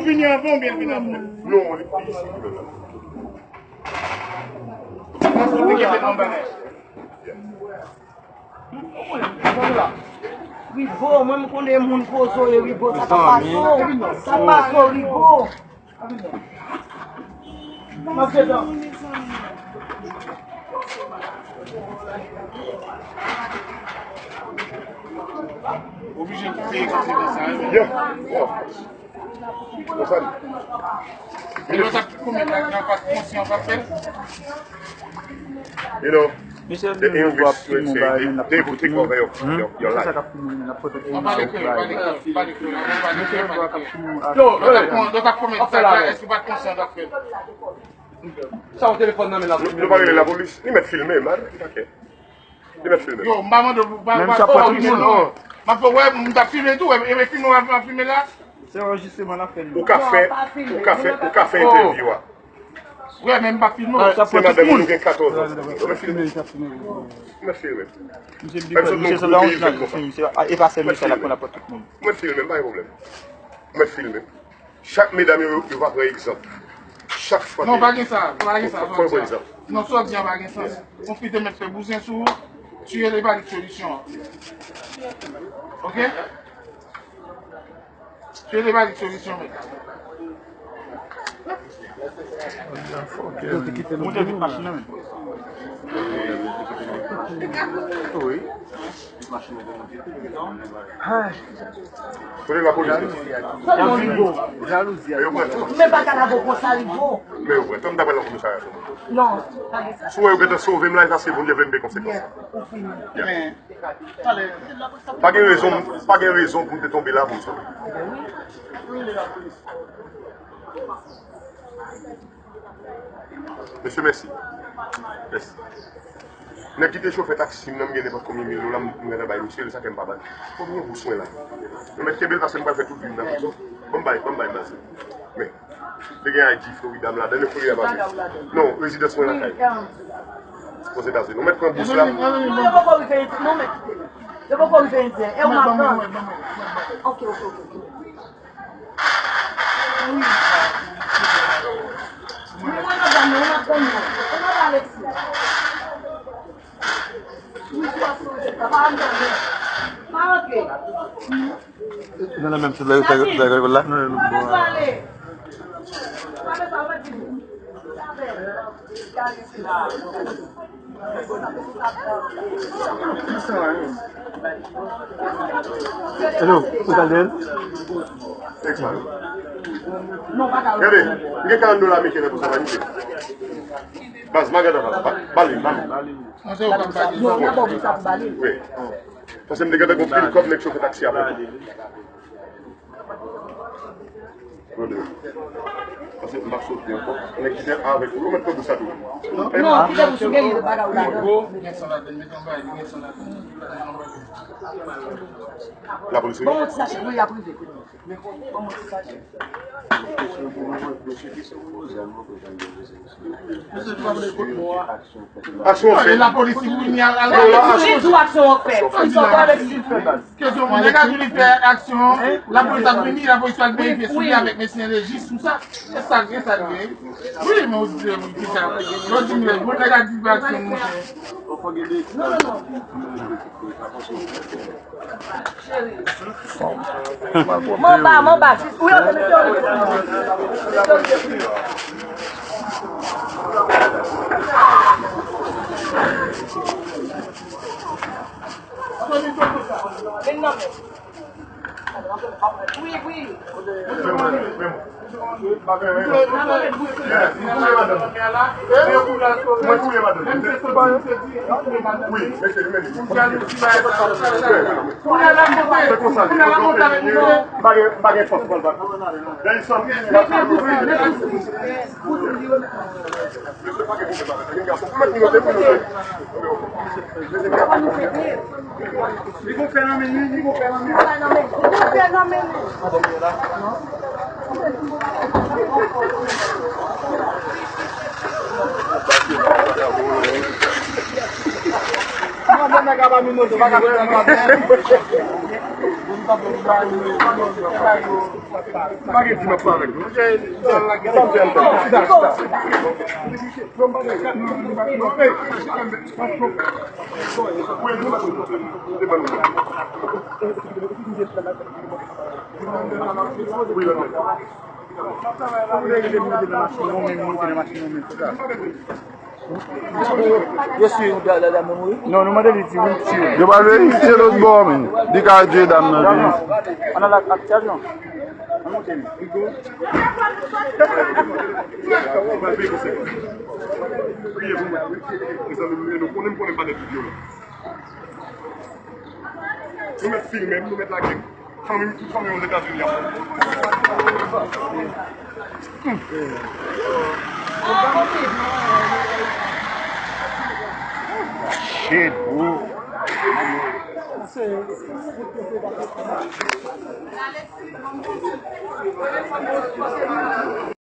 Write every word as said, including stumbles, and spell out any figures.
Vini anvan oubyen l vin apre? Non, li pi isi ki menm la. Paske ou te gen anba la. Rigo, mwen m konnen moun kozo e Rigo, sa pa pase w, sa pase w, Rigo. Oblije kite egzanp sa, wi. Yeah, yeah, of course. Konsa li. E lòt ap komèt la, nan pa konsyan pa fè l. You know, the English will say, they, they will take over your, your, your life. An pale kreyòl, pale kreyòl, pale kreyòl, an pale kreyòl, pale kreyòl. Lòt ap kon-, lòt ap komèt sa, èske w pa t konsyan w t ap fè l? Sa yon telefòn nan men la. Nou, nou pa rele lapolis, li mèt filme, man, li pa kè. Li mèt filme. Yo, m pa mande w, pa, pa, pa filme non. M ap fè, wè, m t ap filme tou, wè, e filme w ap filme la. Se anrejistreman l ap fè. Ou ka fè, ou ka fè, ou ka fè entèvyou a. Wè, men m pa filme w. Se madanm ou, nou gen katòz an. Ou mèt filme. Ou mèt filme. Misye di misye se Laurence la, se, se, e pa sèl misye la konn apòt tout moun. Ou mèt filme, m pa gen pwoblèm. Ou mèt filme. Chak medam yo, yo va pran egzanp. Chak fwa. Non, pa gen sa, pa gen sa, fò, fò pran egzanp. Non, sa w di a pa gen sans. Yon fi te mèt fè bouzen sou ou, tiye li pa li solisyon an. Oke? Tiye li pa li solisyon, men. Monte vit machin nan, men. Wi. Kote lapolis? Jalouzi a. Men yo pran tout. Men bagay la bon konsa, li bon. Men yo pran tout. M ta pral nan komisarya sou. Non, pa gen sa. Si w wè yo gentan sove m la, e paske Bondye vle m peye konsekans. Yeah, ou fini. Yeah. Pa gen rezon, pa gen rezon pou m te tonbe la pou m sove. Mesye, mèsi. Mèsi. Nèg ki te chofè taksi m nan, m gen nenpòt konbyen mil dola, m, m gentan bay misye l, sa fè m pa bay. Konbyen bous mwen la? Nou mèt kenbe l paske m pral fè tout vi m nan prizon. Ban m bay, ban m bay baz. Men, te gen I D Florida m ladan, men Florida pa vre. Non, rezidans mwen lakay. Ozetazini. Nou mèt pran bous la. Non, yo poko rive, non, men kite. Yo poko rive endyen. E w madan. Ok, ok, ok, ok. Wi. Wi, mwen nan zòn nan, mwen ap tann nou. Mwen ap Alexis. Wi, sou ap sou, se pa, pa ann tann. Pa antre. Non, non, menm si lè yo fè, fè rekòl la. Pa bezwen ale. Pa bezwen ale. Hello, ou pral dèyè l? Gade, m gen karant dola ameriken nan pou sa vanite. Baz, m a gade avan, ba, ba li, ba li. Non, se ou k ap ba li. Non, n a ba w pou sa pou ba li. Wi. Paske m te gentan gon pil kòb nèg chofè taksi a pran. Pase m ap soti ankò. Nèg ki te avèk ou, yo mèt pran bous la tou. Non, kite bous ou genyen, bagay ou ladan. Lapolis, wi. Bon, ti sachè, wi, y ap rive. Bon, ti sachè. Aksyon fèt. Lapolis vini al, al. Ki jou aksyon an fèt? Ki sa w pale? Kesyon, nèg la di li fè aksyon, lapolis ap vini, lapolis pral verifye sou li avèk mesye lejis, tout sa. E sa, e sa l gen. Wi, men ou di, wi, ki sa. Yo di m, bon, nèg la di fè aksyon, monchè. Manba, manba, sis. Wi, yo te mete yo. Vin nan men. Wi, wi. Li gon fè nan men li, li gon fè nan men li. Li gon fè nan men li. Mwen, mwen, nèg a pa mimoze, pa ka fè nan men. Pa gen di m ap pale avèk nou. Sa m fè m fè. Chita, chita. Yo swiv dam nan mouri. Non, nou mande li di wi, m swiv. Yo pral verifye lòt bò, men. Li ka di dam nan vini. Ann al ak, ak chaj, non? Ann monte li. Priye pou mwen. Mezanmi, nou konnen m konnen m pa nèg ki vyolans. Nou mèt filme m, nou mèt lage m. Fanmi m, tout fanmi m Ozetazini ap. Shit, bro.